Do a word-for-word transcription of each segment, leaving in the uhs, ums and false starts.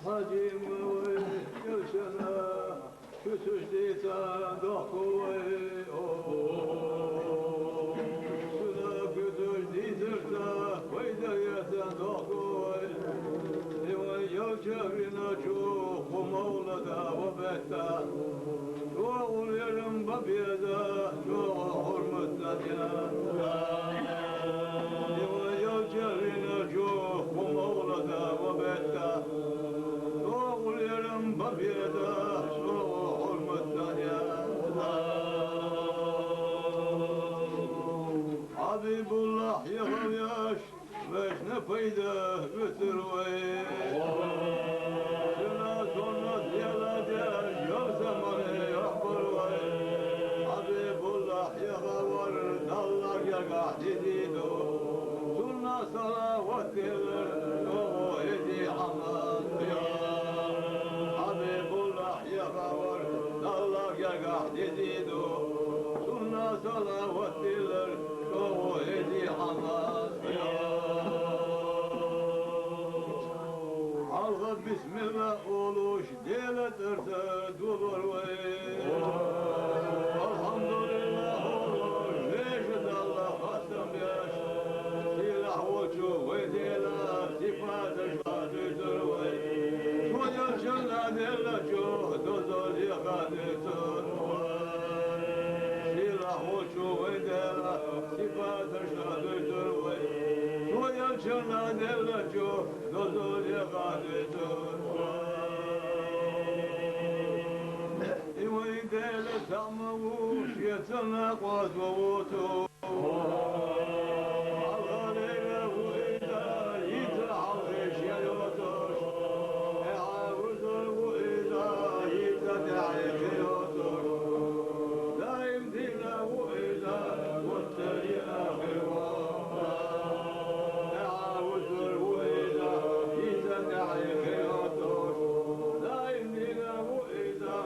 Хьажим вай, Элчана куьцаш дийца дохку вай, о. Шуна куьцаш дийцарца пайда эца дохку вай. И вай Элча виначу хӀу мовлада ва бетта. ЧӀогӀа лерам ба беза, чӀогӀа хӀурмат ца деза. И вай Элча виначу хӀу мовлада ва бетта. ЧӀогӀа лерам ба беза, чӀогӀа хӀурмат ца деза. Хьабибуллахь, яхавеш, вешна пайда вицар вай. Шуна суннат леладеш, йовза мара йохбар вай. Хьабибуллахь, яхавар Далла гергахь дизийду. Сунна салават диллар, чӀогӀа хӀези Ӏамал я. Хьабибуллахь, яхавар Далла гергахь дизийду. Сунна салават диллар, чӀогӀа хӀези Ӏамал я. Хьалха бисмилла олуш, Дела тӀарца дулар вай. Алхьамдулиллахь олуш, вешан Далла хастам беш. Сийлахь волчу вай Дела сипаташ дуьйцур вай. Цо Элчанна деллачух дозаллех дуьйцур вай. Сийлахь волчу вай Дела сипаташ дуьйцур вай. Цо Элчанна деллачух дозаллех дуьйцур вай. И вай Дела цхьаъ ма ву, шеца накъост ва воцуш. Хьалхалера ву иза, йица хьалхе ше йоцуш. ТӀехьа вузар ву иза, йица тӀехье кхе йоцуш. Даим дина ву иза, вуттари ахир ву. ТӀехьа вузар ву иза, йица тӀехье кхе йоцуш. Даим дина ву иза,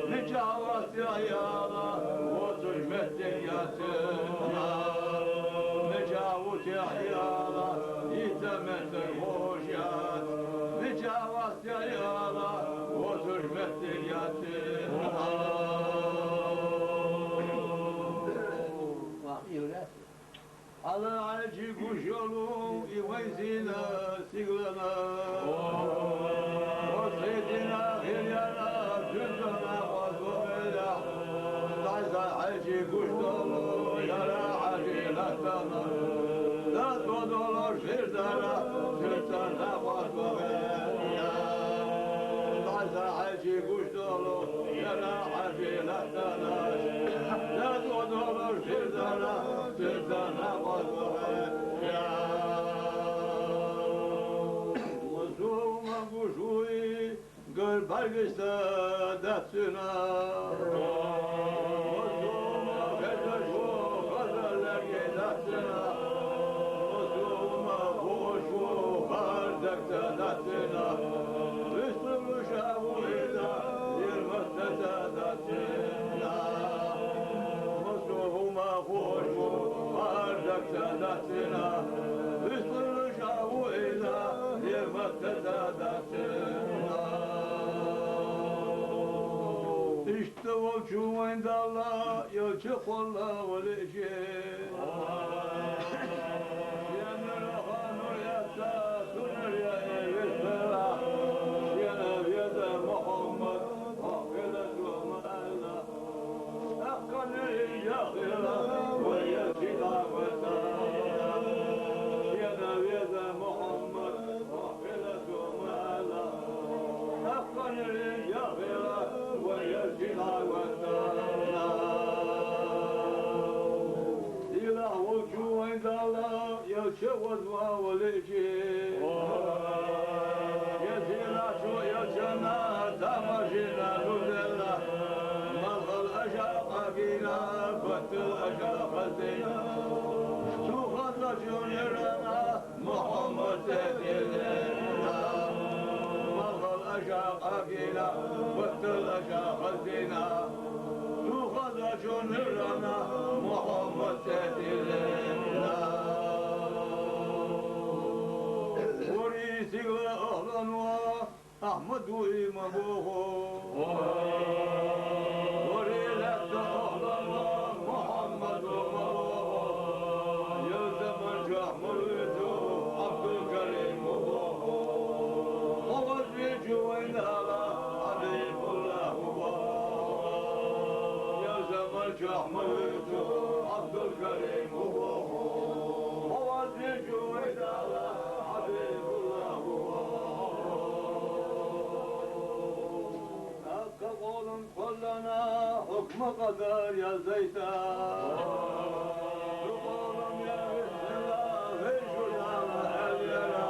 Мича вастехь яла, воцуш меттиг яц цуьнан. Мича вутехь яла, йица меттиг вовшаш яц. Мича вастехь яла, воцуш меттиг яц цуьнан. Хьала Хьаьжи гуш йолу и вайн зина стиглана. Оцу хӀетина хир яра, дуьззина накъост вахийла. Дайса Хьаьжи гуш долу яра Хьаьжи латтана. Дас ма долуш хир дара, дуьззина накъост вахийла. Дайса Хьаьжи гуш долу яра Хьаьжи латтана. Дас ма долуш хир дара, Масу хӀума хуш бу, хӀара дагца дацина, вуьсталуш а ву иза, лер маттаца дацина. Иштта волчу вайн Далла, Элча кхолла валиъчи. Шена раха нур эцна, сунар яа вистала, шена веза Мухьаммад, хьо хила цо ма аьлла. Аккха нуьрин яхъяла, вай Элча дӀаваьлла. Шена веза Мухьаммад, хьо хила цо ма аьлла. Аккха нуьрин яхъяла, вай Элча дӀаваьлла. Сийлахь волчу вайн Далла, Элча вазван валиъчи. Я сийлахь Чунирана Мухаммад тетилина, махал аша къагила, ваттал аша хазина. Тухаза чунирана Мухаммад тетилина. Ури сигла ахланва. Ахмаду имамуху. Вари лятта ахлама Мухаммаду имамуху. Ялзаман чу Ахмаду Абдулкарим уху. Хаваз вичу вайнала Хабибулла уху. Ялзаман чу Ахмаду Абдулкарим уху. Хаваз вичу вайнала Хабибулла уху. Акка къолум къоллана, хукму къадар язайта. Ду къолум я бисмилла, вежуяла эльяра.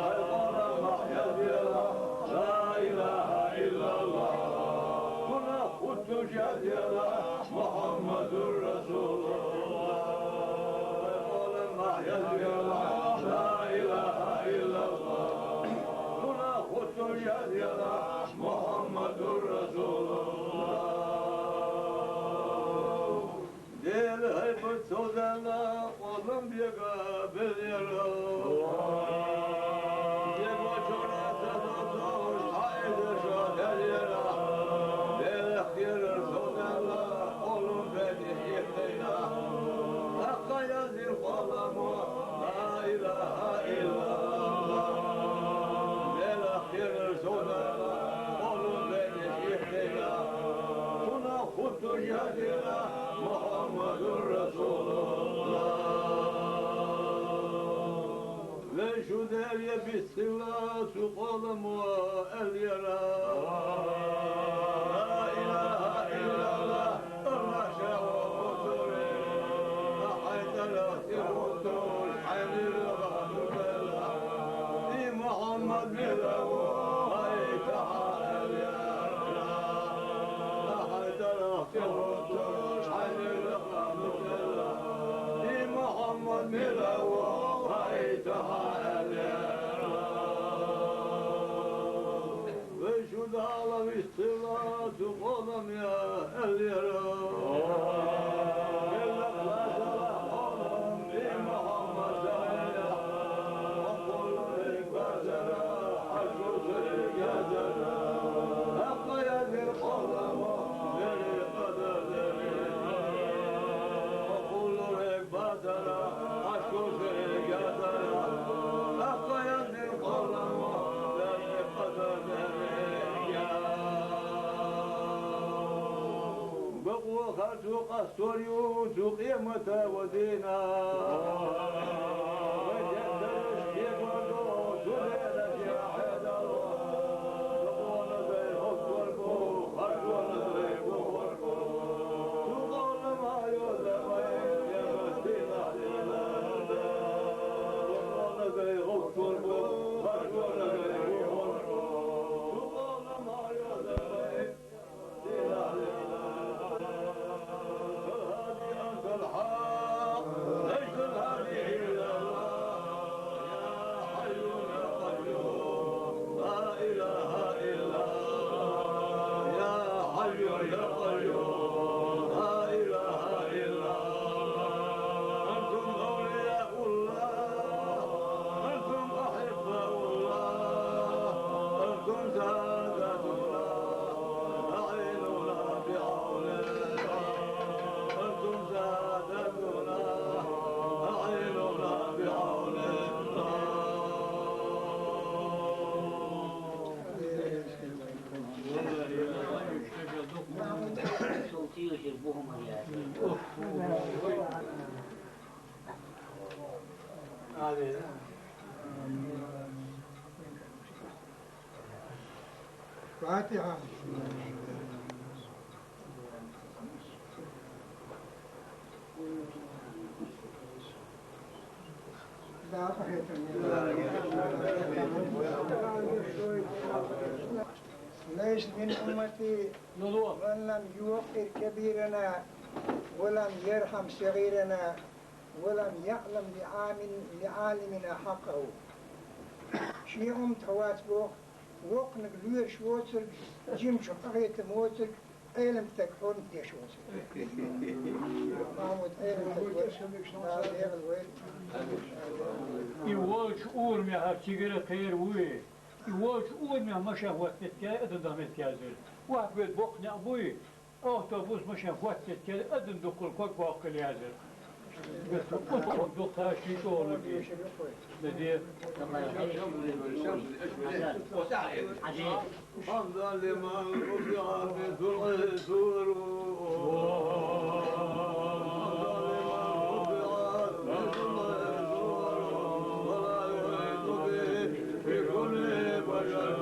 Ай къолум язила, ла илагьа иллаллагь. Гунагь хутуш язила, Мухаммадур Расулуллагь. Ай къолум язила, ла илагьа иллаллагь. Гунагь хутуш язила, Мухаммадур Расулуллагь. Дел гьайбат созала, къолум бега беляра. Бега чора садо дош, айда шо беляра. Дел хирар созала, къолум беги ихтайна. Акка язил къолуму, ла илагьа иллаллагь. Дел хирар созала, къолум беги ихтайна. Гунагь хутуш язила, Мухаммадур Расулуллагь. Ве шудер я бисмилла, цу къолуму эльяра. Ла илагьа иллаллагь, Аллагь шагьу хутури. Ахайтара тирутур, хьайнира хутур. И Мухаммад милаву, хайтагьа эльяра. Ахайтара Бакъу хар цу къастор ю, цу къиямата ва дина. Ва жандаш бегондо, цу дера жахедало. Бакъуна дай хоккор бу, хар цуна дай бухор бу. Цу къолума йозамай, я Расулаллагь. Бакъуна дай хоккор бу, хар цуна дай бухор бу. Цу къолума йозамай. Фатигьа. ليس من أمتي من لم يوقر كبيرنا ولم يرحم صغيرنا. ولم يعلم لعام-، لعالمنا حقه. Шен умматах вац боху, воккханиг лоьраш воцург, жимачух къахетам воцург, Ӏелам стаг хьурма деш воцург. Махьмуд Ӏелам стаг вара, Дала дегӀал вайра. И волчу урамехь цигара кхера вуй. И волчу урамехь машен хӀоттийта адам даха меттиг яздира. Вахь гоьда боккха некъ буй, автобус, машен хӀоттийта адам дуккхал ког боккхуш яздира. Дуккха ши чӀогӀа ма бий. Дан де. حمدا لمن رفع في الضلع سور. حمدا لمن رفع في الضلع سور. ولا يحيط به في كل بشر.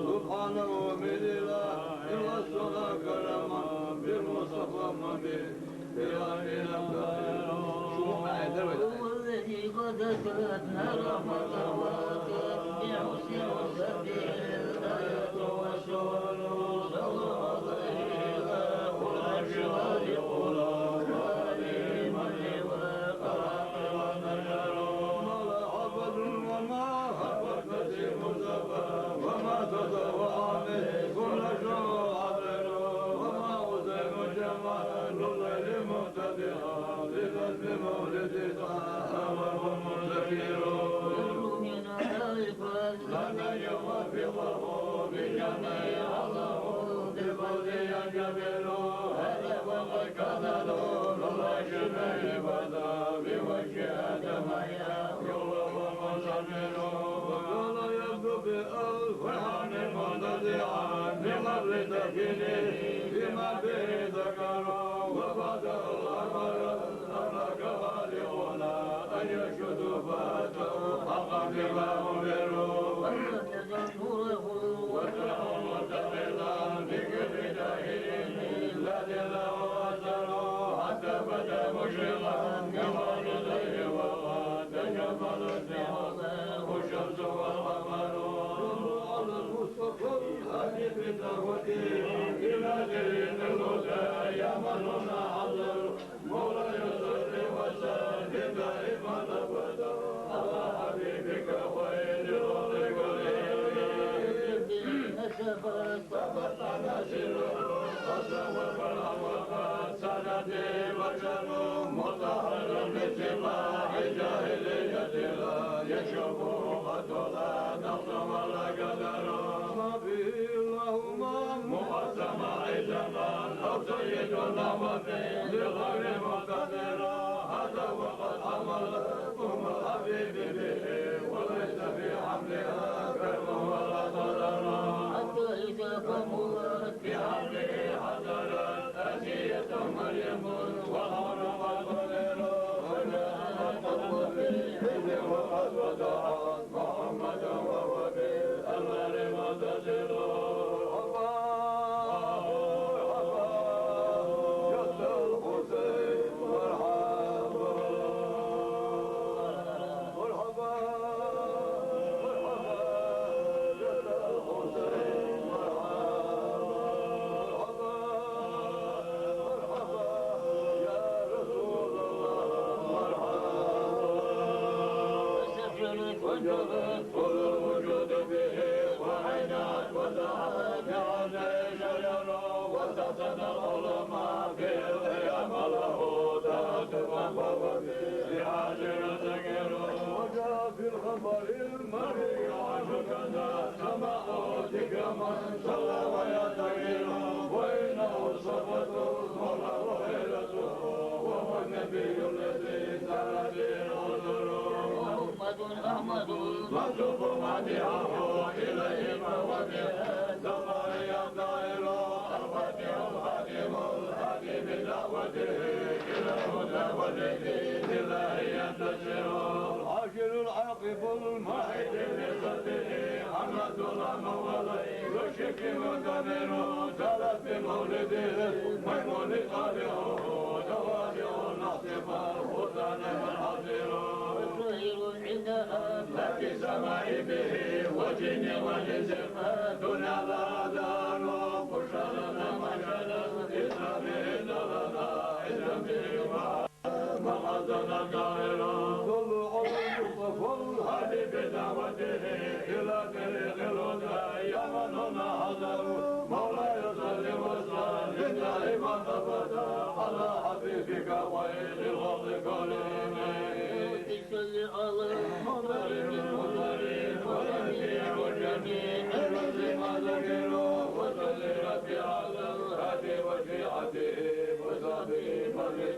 سبحانه من إله إلا السنة كرما بالمصطفى من به. هو الذي قد أتتنا رحمة وأتت بحسن وسبح الآيات والسور. صلى عليه العرش العظيم وآله من لواء الحق والنشر. ما لا حبة وما هبت نسيم الزفا وما تسوى عليه كل شهر عبر. وما أسيم جمال الليل مهتدئا لبسم مولد طه وهو منتشر. لا يوافقه بجمع عظمه بفضل ينجبر. هذا وقد كان نور الله شبه بدا بوجه آدم يا وهو منتشر. وكان يبدو بألف عام منتزعا من قبل تكوينه فيما به ذكر. وبعد الأمر أمرك خالقنا أن يشهدوا فأتوا حقا بما أمروا. واتقوا متقلا بكل جاهل لا دله أثر. حتى بدا مشرقا كما نزيه وقد تجمل استحاله الشمس والقمر. على المصطفى الهادي بدعوته إلى دين الهدى يا من هنا حضر. مولاي صل وسلم دائما أبدا على حبيبك خير الخلق كلهم. سبق نازله وسوف الأمر قد سندي بشر مطهر من سفاح جاهلية لا يشوبه قد ولا نقص ولا قدر. ما به اللهم مقدم عزما أو سيد نعمة لغير مقتدر. هذا وقد حملتهم الحبيب به وليس في حملها كرب ولا ضرر. حتى إذا كملت بحمله حضرت آسية مريم والأمر قد قدر. وجاء القلب في حين وقد ودعت محمدا وهو بالأنوار منتشر. مرحبا، مرحبا، جد الحسين، مرحبا، مرحبا، مرحبا، جد الحسين، مرحبا، مرحبا، مرحبا، يا رسول الله، مرحبا. وجبت كل الوجود به وعينات وسعت بعيني شجر وسطنا العلماء في القيام له تأدبا وهو في حاجر سكر. وجاء في الخبر المرئي عن كذا سماء ذكر من صلى ويعتقد وإنه صفة المولى وخيرته وهو النبي الذي سارت به العذر. محمد أحمد مكتوب مديحه إليه فهو بها سفر ينتقل. الفاتح الخاتم الهادي بدعوته إلى الهدى ولدين الله ينتشر. العاشر العاقب الماحي بنسبته أحمد الأمول يشكي مدمر. سارت بمولده ميمون طالعه دوالع النحس فالغصن منحسر. عند أفلاك السماء به والجن والإنس فالدنيا لا أذان. بشرى لنا معشر الإسلام إن لنا عزا به وعلا. محزنا دائرا. صلوا على المصطفى الهادي بدعوته إلى طريق الهدى، يا من هنا حضروا. مولاي صل وسلم دائما أبدا على حبيبك خير الخلق كلهم. صل على المختار المختار والأنبياء والجميع الذين ذكروا. وصل ربي على الهادي وشيعته وصحبه وسلم.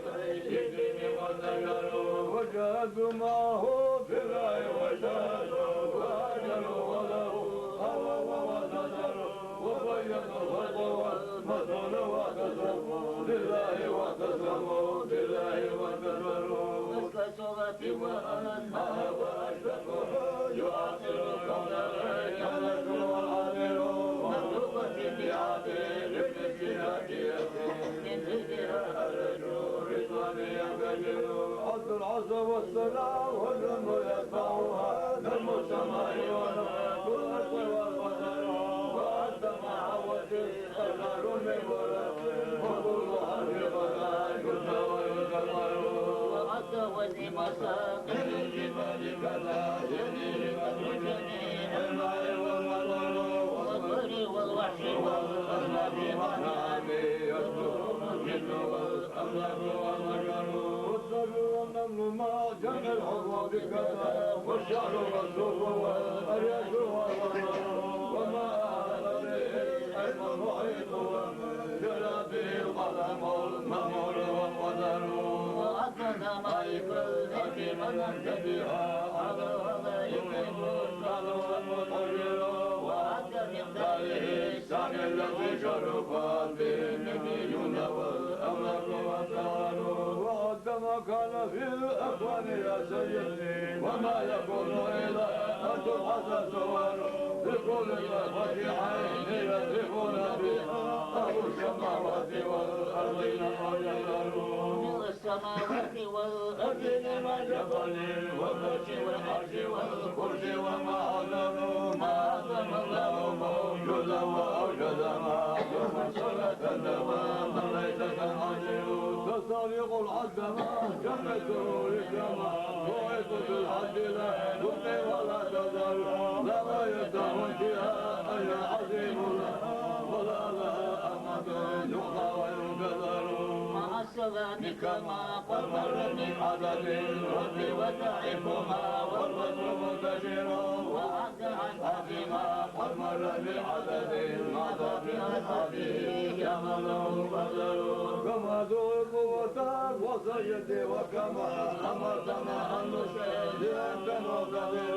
يدين والنجر وجاهدوا معه في الله وجاهدوا وهاجروا وله هوى ووزنوا وبيضوا الغدو والمسؤول واعتصموا لله واعتصموا بالله واعتصموا. مثل سورة وأنهار وأشرقه يعاصر الكون العين النجم والعامر مخلوقة بعابر من سيرته من ذكرها الرجل رضوان ينفجر. عبد العزى والسلام والنور يتبعها نجم السماء والأرض والأرض والبدر وأنت مع وجه الأرض من ورد وكل حرف قد يجزى ويجمل. وأنت وزن مساقل الجبال كذا يديه قدر جميع الماء والمطر والبر والوحش والأرنب والنعم يصدر الجن والأملاك والبشر. والطير والنمل مع جمع الحبوب كذا والشعر والسوق والأرياش والوبر وما أحاط به العلم المحيط وما جرى به القلم المأمور والقدر. وأتى ملائكة الأرض من أنت بها على ولا يقيم الشهر والمطهر وأتى من داره السامي الذي شرفت به النبيون والأملاك والدهر. وعد ما كان في الأكوان يا سيدي وما يكون إلا أن تبعث الصور بكل طرفة عين يذهبون بها أهل السماوات والأرضين وجبلوا. السماوات والأرض والجبل والفرش والعرش والكرسي وما عظمه ما عظم الله موجودا وأوجد ما عظم صلاة دوام ليس تنعزل. تستغرق العد ما جمعته للجمع وعدت بالعد لا تبقي ولا تذر لا غاية انتهاء يا عظيم لها ولا لها أمد يعطى وينتظر. مع السلام كما قد مر من عدد الرد وتعرفها والبدر منتشر وعد عن عظيم قد مر من عدد مضى في أصحابه يا من له القدر. كما ذو القوة وسيدي وكما أمرتنا أن نصلي أنت مقتدر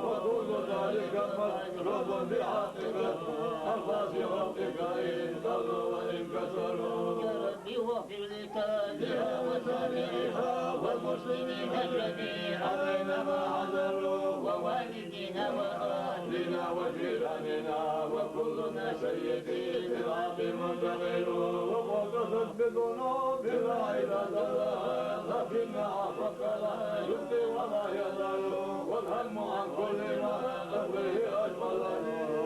وكل ذلك مطلوب بحقك أنفاس خلقك إن ضلوا وإن كسلوا. يا رب واغفر لتاجها وسامعها والمسلمين جميعا أينما حضروا ووالدينا وأهلنا وجيراننا وكلنا سيدي في العقل منتقل. وقد بذنوبنا إلى ذلها لكن عفوك لا يبدي ولا يزال والهم عن كل ما قبله أشغل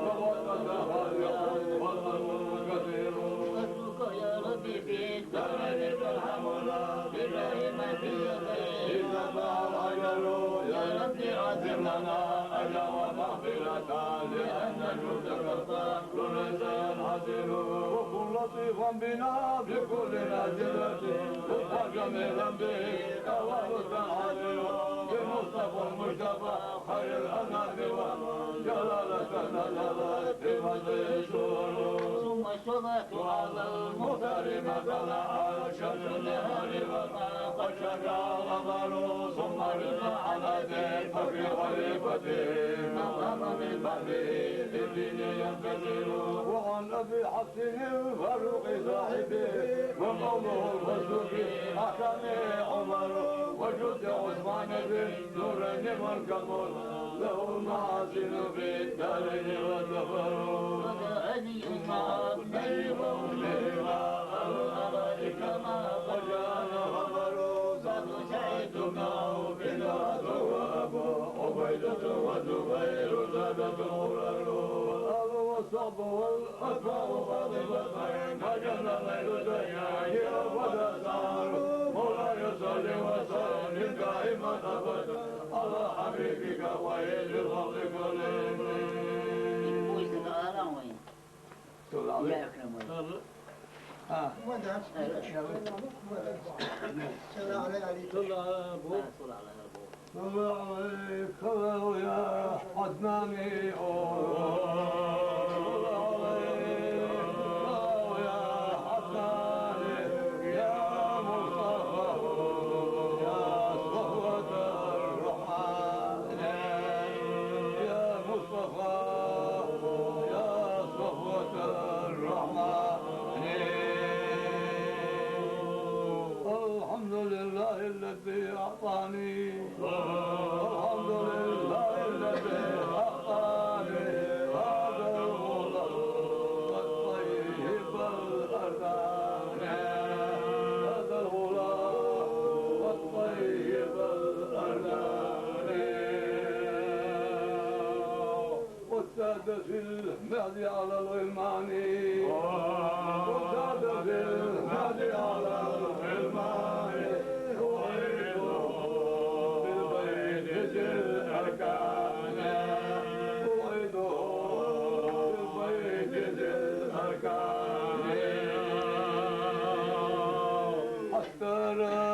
وقد تفرق والهم كثير. حسبك يا ربي في الدارين فارحمنا بدائمة يديه إذا باع العجل. يا ربي عزم لنا أجرا ومغفرة لأن جودك فضل ليس ينحصر. وكن لطيفا بنا في كل نازلة وابقى جميلا به ثواب تنحدر. بمصطفى المجتبى خير الأنام وجلالة نزلت بمدحه السور. ثم الصلاة على المختار ما طلع شمس النهار وما قد شق القمر. ثم الرضا عن أبي بكر خليفته ما قام من بعده في الدين ينتشر. وعن أبي حفص الفاروق صاحبه وقوله الفصل في أحكامه عمر وجد عثمان ذي النورين والقمر له المحاسن في الدارين والسفر. وذا علي مع ابنيه وأمهما على الأرائك ما قد جاءنا خبر. سعد سعيد بن عوف وأبو عبيدة والزبير سادة غرر. والآل والصحب والأتباع فاضل الخير ما جنى الليل دياجير ولا سهر. مولاي صل وسلم دائما أبدا على حبيبك خير الخلق كلهم. صلى عليه. يا أكرم وجهك. ها. ما دعت. أيوة. صلى عليه عليك. صلى على أبوه. صلى على أبوه. صلى عليك يا عدناني. صلى عليك يا عدناني. يا مصطفى، يا صفوة الرحمن، يا مصطفى، يا صفوة الرحمن. الحمد لله الذي أعطاني، الحمد لله الذي أعطاني هذا الغلام الطيب الأركان، هذا الغلام الطيب الأركان. وزاد في المهد على الغلمان، وزاد في المهد على الغلمان، أعيده بالبيت ذي الأركان، أعيده بالبيت ذي الأركان. أسترى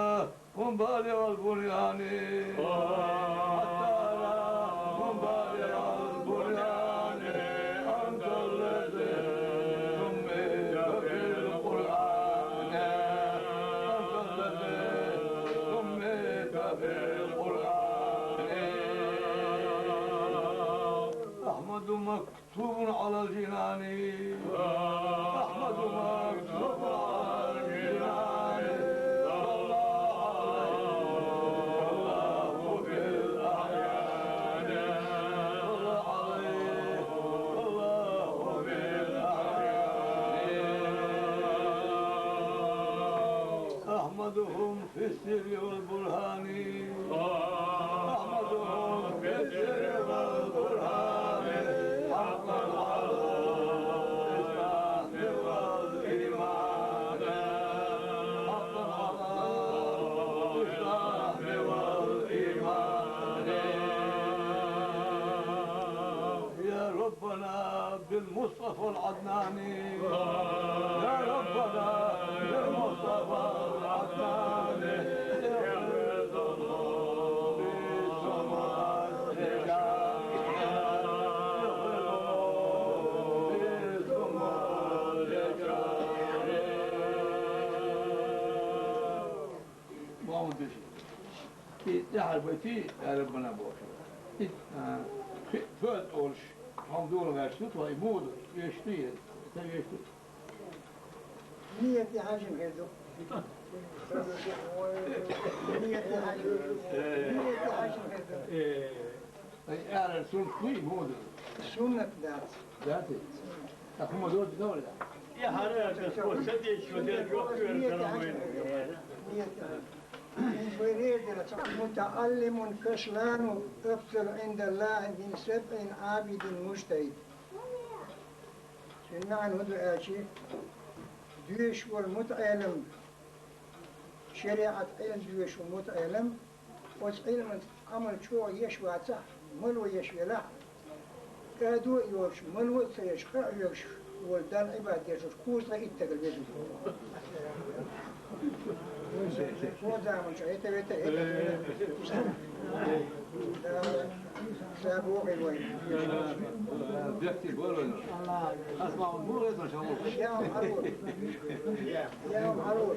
مبارع البنيان، حتى أرى مبارع البنيان، أنت الذي سميت في القرآن، أنت الذي سميت في القرآن. أحمد مك مكتوب على الجنان، أحمد مكتوب على الجنان، صلى عليه الله في الأحيان، صلى عليه الله في الأحيان. أحمدهم في السر والبرهان، أحمدهم في السر والبرهان، حقا على الإسلام والإيمان، حقا على الإسلام والإيمان. يا ربنا بالمصطفى العدناني، يا ربنا بالمصطفى العدناني، اغفر ذنوبي ثم الرجال، اغفر ذنوبي ثم الرجال. Мугьаммад деши. И тӀехьарбайти, я Раббана, бохуш. И, а, фи-, фоьз олуш, хӀама дола гӀерташ ду тхо, и муха ду, вешти, ца вешти. Ният и хьажим хир ду. Ният и хьажим. Ният и хьажим хир ду. Э. Ай, аьлар, суннат дуй, муха ду? Суннат дац. Дац? ТӀаккха хӀума доцу довла? И хьара, оцу садечу дерг вахуьйра карамайна. Нет. Вай реза дела, متعلم كسلان أفضل عند الله من سبع عابد مجتهد. Цуьнан маьӀна хӀун ду аьлча, доьшуш волу мутаӀелам, шариӀат Ӏилма доьшуш волу мутаӀелам, оцу Ӏилманца Ӏамал чӀогӀа еш вацахь, мало еш велахь, кӀадо а йоцуш, мало а ца еш, къа а хьоьгуш волу Далла Ӏибадат деш волчу кхузткъе итт стагал веза ву. Кхузткъа заманчохь хӀета-вета, хӀета-вета. Ша бохийла вай. Бехке бора вайна. Ас ма вон муха веза ша ву? Я вам хьалур. Я вам хьалур.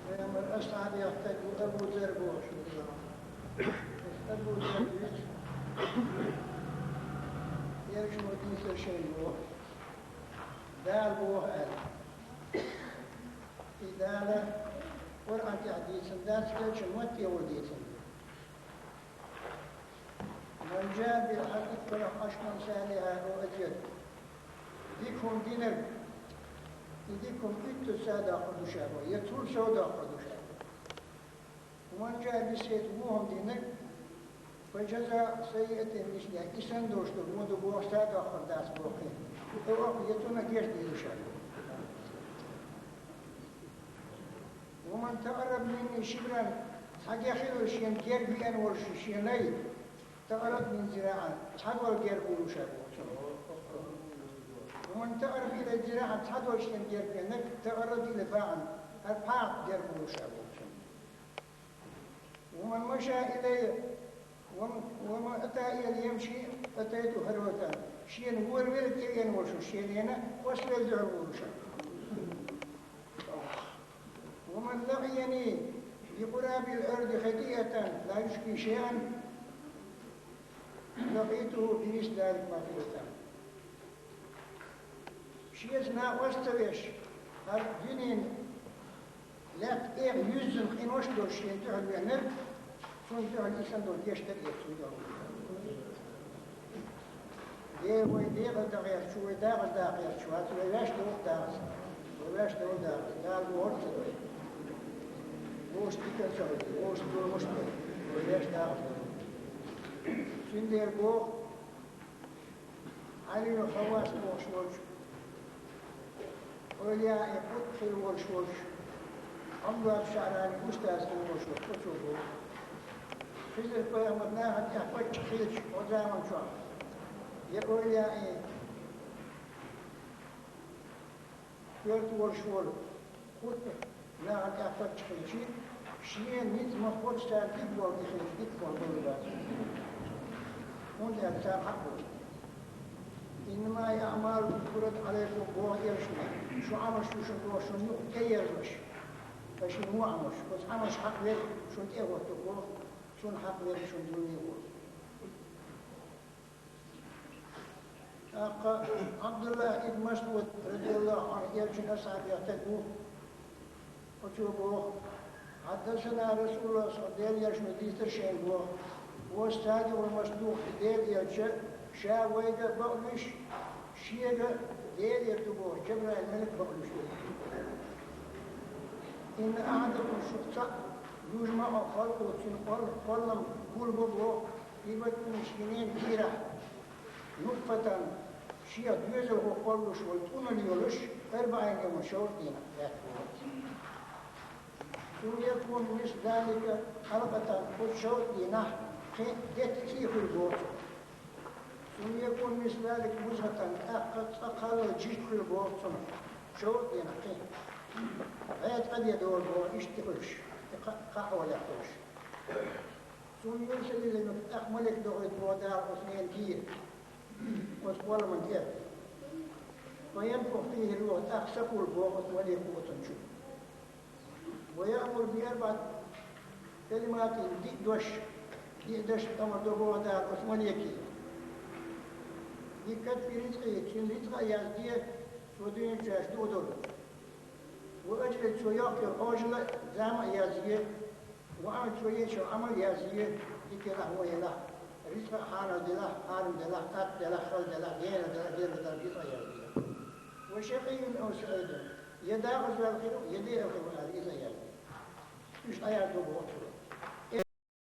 Пайхамар асхьабех стаг ву Абу Зар бохуш ву иза. Абу Зар вича, Элчано дийцира шайна боху, Дала боху аьлла. И Дала Къуръан тӀехь дийцина дац, элчан маттехула дийцина. «Ман жаа бил хьасанати фалаху ашру амсалихьа ау азид». Дика хӀума динарг, и дика хӀума уьттазза доккхур ду ша боху, я цул сов доккхур ду ша боху. «Ва ман жаа бис-саййиати», вон хӀума динарг, «фа жазаъу саййиатин мислихьа», и санна долуш долу вон ду боху, ша доккхур дац боху. ТӀаккха я цунна гечдийр ду ша боху. «Ва ман такъарраба минни шибран», цхьа гергга хилла шена герга веана волуш шен най, «такъаррабту минху зираъан», цхьа гол герга вур ву ша боху цунна. «Ва ман такъарраба илаййа зираъан», цхьа гол шена герга веанарг, «такъаррабту илайхи баъан», хӀара пхьа герга вур ву ша боху цунна. «Ва ман маша илаййа, ва, ва ман атани ямши атайтуху харвалатан». Шена вон велла тӀевеана волуш шена, хӀоссавелла дуьхьал вур ву ша. «Ва ман лакъияни би къурабил арди хатиатан ла юшрикуни би шайъан лакъийтуху би мисли залика магъфиратан». Шеца накъост ца веш, хӀара дуьненан лаьтта тӀера юьззина къинош долуш шена дуьхьал веанарг, цунна дуьхьал и санна долу гечдар а эцна долу. Дела, вай декъала дан гӀерташ ву, вай дакъа дан гӀерташ вац, вай ваьш догӀу дакъаза. Вай ваьш догӀу дакъаза. Дала бохург ца до. Вовшашна дика ца хуьлу, вовшашна зуламаш а до. Вай ваьш дакъаза. Цундела боху, Ӏали ибн Хаввас бохуш волчу, эвлияийн къутб хилла волуш волчу, Ӏабдулла ШаӀрани устаз хилла волуш волчу, оцо боху. Хизр-пайхамар нахана тӀехь паччахь хилча, оцу заман чохь, я эвлияийн коьрта волуш волу къутб нахана тӀехь паччахь хилча, шен ницкъ ма-кхоччу царна дика болу и хилча, дика болу бала бац. ХӀунда аьлча царна хьакъ бу: «Иннамал аъмалу муккабират Ӏалайкум», боху элчано, шу Ӏамалш ю шуна боху, шуна юкъа тӀеерзош, ткъа шуна вон Ӏамалш, оцу Ӏамалш хьакъ верг шуна тӀе а хӀотту боху, цунна хьакъ верг шуна дуьне а боху. ТӀаккха Ӏабдуллах ибн МасӀуд, радияллаху Ӏанху, элчан асхьабех стаг ву. Оцо боху: «Хьаддасана Расулуллах, со Делан элчано дийцира шайна», боху. Оцу стаге гӀур маца дуьхьа Делан элча, ша вайга а бакъ луьйш, шега а Делера ду боху Жабраил малик бакъ луьйш вайга. «Инна ахьадакум», шух цхьаъ, «южмаӀу халкъуху», цуьнан кхол-, кхоллам гулбо боху, «фи батни уммихи», шен ненан кийрахь, «нутфатан», шех доьзалхо кхоллуш волу тӀунал йолуш, «арбаӀина йовман», шовзткъа дийнахь лаьтта боху. «Сумма якуну мисла залика Ӏалакъатан», оцу шовзткъа дийнахь кхин а детта цӀий хуьлу боху. «Сумма якуну мисла залика музгъатан», тӀаккха цкъа кхаллал жижиг хуьлу боху цунах, шовзткъа дийнахь кхин а. ГӀе, цкъа де долу боху, иштта хуьлуш, и кхаъ, кхаъ хьолехь хуьлуш. «Сумма юрсалу илайхи», тӀаккха малик дохуьйту боху Дала оцу ненан кийра, оцу кхолламан тӀе. «Фа янфуху фихи рухӀа», тӀаккха сакхуллу боху оцу малико оцунна чу. «Ва яъмуру би арбаӀати калиматин», диъ дош, диъ дош амар до боху Дала оцу малике. «Би катби ризкъихи», цуьнан рицкъа а язде, цо дуьйна чуьраш духу долу. «Ва ажалихи», цо йоккхуш йолу хьожал а, зама а язде, «ва Ӏамалихи», цо еш йолу Ӏамал а язде, дика елахь, вон елахь, рицкъа а хьанал делахь, хьарам делахь, атта делахь, хала делахь, гена делахь, герга делахь, рицкъа а язде. «Ва шакъиййун ав саӀидун», я декъаза ваьлла хир ву, я деа хир ву аьлла, иза а язде. Уьш дӀаязде боху цо.